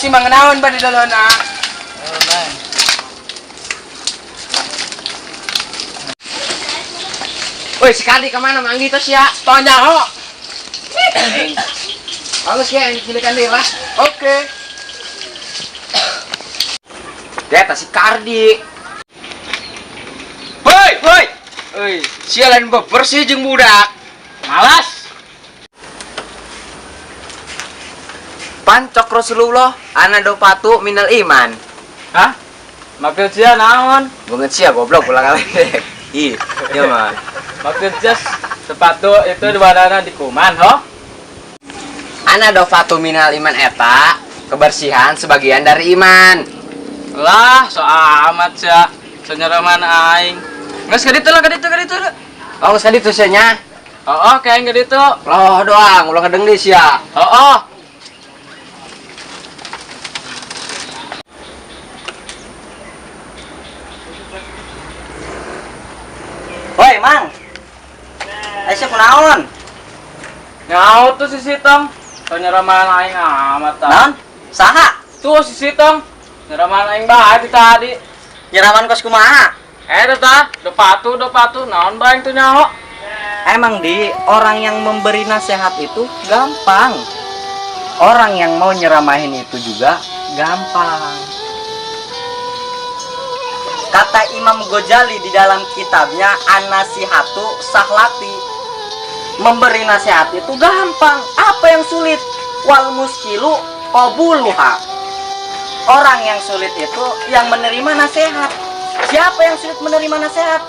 Si Mang naon ba di dalona? Oh, man. Woi, sekali kemana manggih tos ya? Tanya ho. Bagus ya, silikan deui lah. Oke. Dia si Kardi. Woi, woi. Euy, sia lain bebersih jeung budak. Malas. Pancok Rasulullah ana dopatu minal iman. Hah? Maksud sia naon? Banget sia goblok ulang kali. Ih, iya mah. Maksud sia sepatu itu di badana di kuman, ho? Ana dopatu minal iman eta kebersihan sebagian dari iman. Lah, so amat sia. Senyeraman aing. Geus ka ditu lah, ka ditu, ka ditu. Oh, geus ka ditu sia nya. Oh, kayak ka ditu. Loh doang, ulah ngedeng deui sia. Oh. Woi, Mang. Aisyah kunaon? Nyaut tuh si Sitong. Penyeraman aing amat tah. Naon? Saha? Tuh si Sitong. Nyeraman aing bae ti tadi. Nyeraman kos kumaha? Tah, dopatu naon bae tuh nyaho. Emang di orang yang memberi nasihat itu gampang. Orang yang mau nyeramahin itu juga gampang. Kata Imam Ghazali di dalam kitabnya An-Nasihatu Sahlati, memberi nasihat itu gampang. Apa yang sulit? Wal muskilu qabuluha. Orang yang sulit itu yang menerima nasihat. Siapa yang sulit menerima nasihat?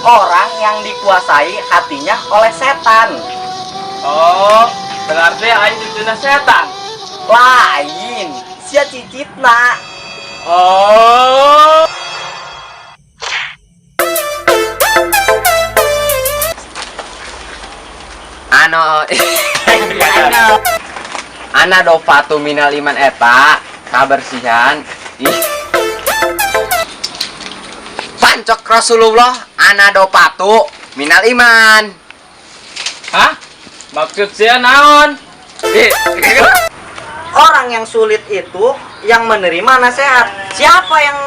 Orang yang dikuasai hatinya oleh setan. Oh, berarti aing cucuna setan. Lain, sia cicitna. Oh. Ano Ana dopatu minal iman eta kabersihan. Ih. Pancok Rasulullah ana dopatu minal iman. Hah? Maksud sia naon? Ih. Orang yang sulit itu yang menerima nasihat. Siapa yang